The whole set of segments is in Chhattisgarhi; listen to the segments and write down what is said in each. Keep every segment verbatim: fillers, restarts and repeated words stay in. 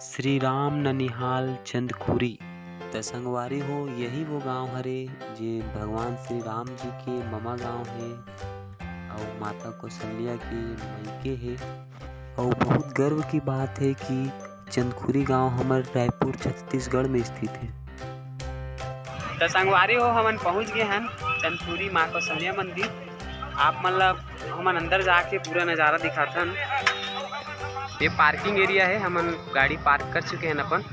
श्री राम ननिहाल चंदखुरी। त संगवारी हो, यही वो गांव हरे जे भगवान श्री राम जी के ममा गांव हे अउ माता कौशल्या के मइके हे। अउ बहुत गर्व की बात हे कि चंदखुरी गांव हमर रायपुर, छत्तीसगढ़ में स्थित हे। त संगवारी हो, हमन पहुंच गे हन चंदखुरी माँ कौशल्या मंदिर। आप मन ला हमन अंदर जाके पूरा नजारा दिखाथन। ये parking area हे, हमन गाड़ी park कर चुके हन अपन।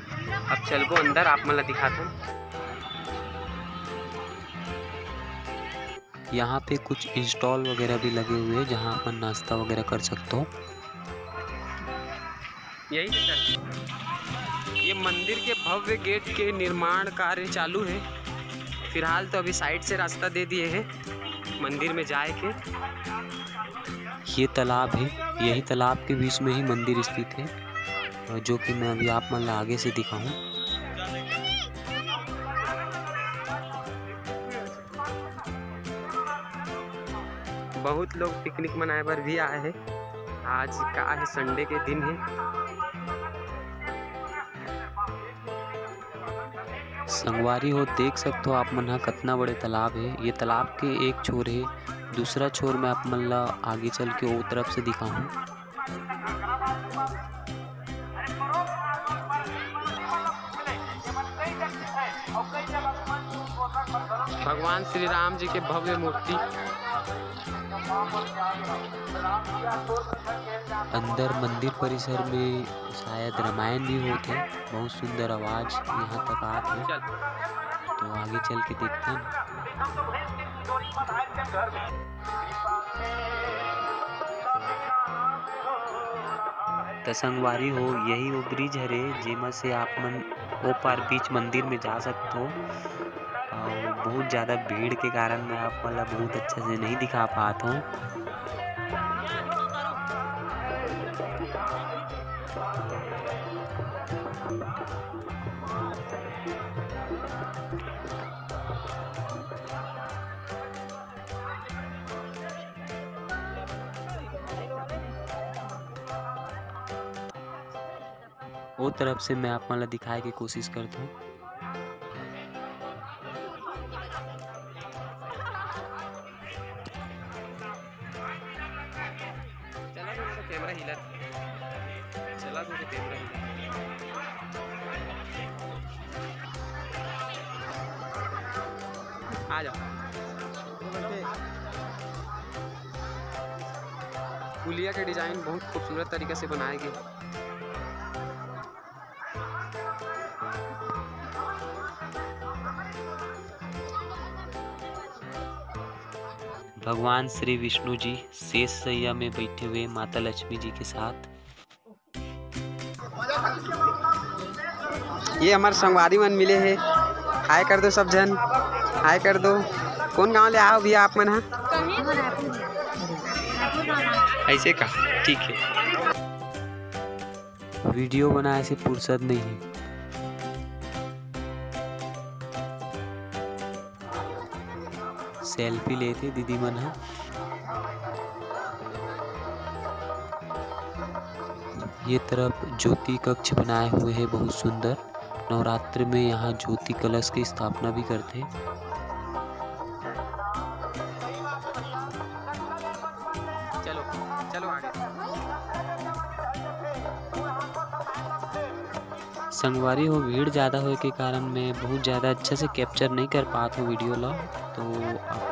अब चलबो अंदर, आप मन ला दिखाथन। यहाँ पे कुछ stall वगैरह भी लगे हुए हैं, जहाँ अपन नाश्ता वगैरह कर सकते हो। यही सर, ये मंदिर के भव्य gate के निर्माण कार्य चालू हे। फिलहाल तो अभी side से रास्ता दे दिए हे मंदिर में जाए के। ये तालाब हे, यही तालाब के बीच में ही मंदिर स्थित हे, और जो कि मैं अभी आप मन ला आगे से दिखाहूँ। बहुत लोग picnic मनाए बर भी आए हे। आज का हे, Sunday के दिन हे। संगवारी हो, देख सकथो आप मन ह, कतना बड़े तालाब हे। ये तालाब के एक छोर हे, दूसरा छोर मैं आप मन ला आगे चल के ओ तरफ से दिखाहूँ। भगवान श्री राम जी के भव्य मूर्ति। अंदर मंदिर परिसर में शायद रामायण भी होत हे। बहुत सुंदर आवाज यहाँ तक आत हे। तो आगे चल के देखथन। त संगवारी हो, यही वो bridge हरे, जेमा से आप मन ओ पार बीच मंदिर में जा सकथो। अउ बहुत ज़्यादा भीड़ के कारण मैं आप मन ला बहुत अच्छा से नहीं दिखा पात हूँ। ओ तरफ से मैं आप मन ला दिखाए के कोशिश करत हूँ। चला तो camera हिला, चला तो camera हिला। आ जाओ। पुलिया के design बहुत खूबसूरत तरीका से बनाए गे। भगवान श्री विष्णु जी शेष शैया में बैठे हुए माता लक्ष्मी जी के साथ। ये हमर संगवारी मन मिले हे। Hi कर दो सब झन, hi कर दो। कौन गांव ले आए हो भैया आप मन ह? ऐसे का, ठीक है। Video बनाए से फुर्सत नहीं है। Selfie लेथे दीदी मन ह। ये तरफ ज्योति कक्ष बनाए हुए हे, बहुत सुंदर। नवरात्र में यहाँ ज्योति कलश की स्थापना भी करथे। चलो, चलो आगे। संगवारी हो, भीड़ ज़्यादा होए के कारण मैं बहुत ज़्यादा अच्छा से capture नहीं कर पात हूँ video ला, तो आप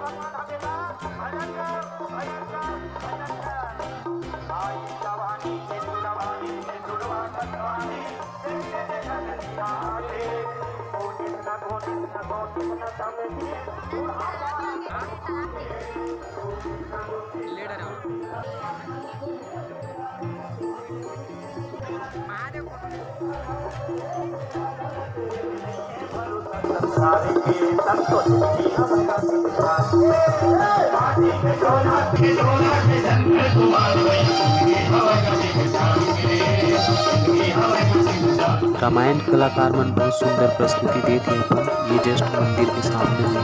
रामायण कलाकार मन बहुत सुंदर प्रस्तुति देत हे अपन, ये just मंदिर के सामने में।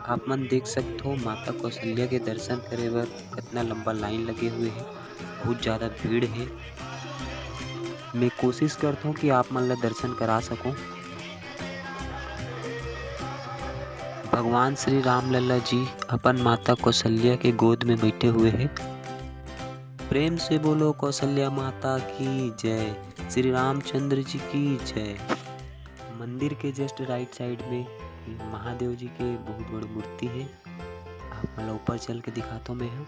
आप मन देख सकथो, माता कौशल्या के दर्शन करे बर कितना लंबा लाइन लगे हुए हे, बहुत ज़्यादा भीड़ हे। मैं कोशिश करथों कि आप मन ला दर्शन करा सकूं। भगवान श्री राम लला जी अपन माता कौशल्या के गोद में बैठे हुए हे। प्रेम से बोलो कौशल्या माता की जय, श्री रामचंद्र जी की जय। मंदिर के just right side में महादेव जी के बहुत बड़ मूर्ति हे। आप मन ला ऊपर चल के दिखाथों मैं ह।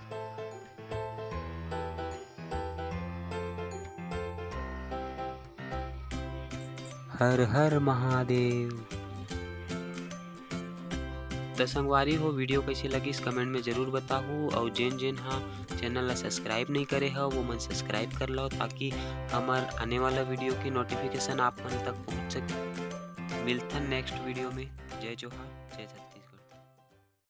हर हर महादेव। त संगवारी हो, video कइसे लगिस comment में जरूर बताहू, अउ जेन जेन हा channel ला subscribe नहीं करे हव वो मन subscribe कर लो, ताकि हमर आने वाला video की notification आप मन तक पहुंच सके। मिलथन next video में। जय जोहार, जय छत्तीसगढ़।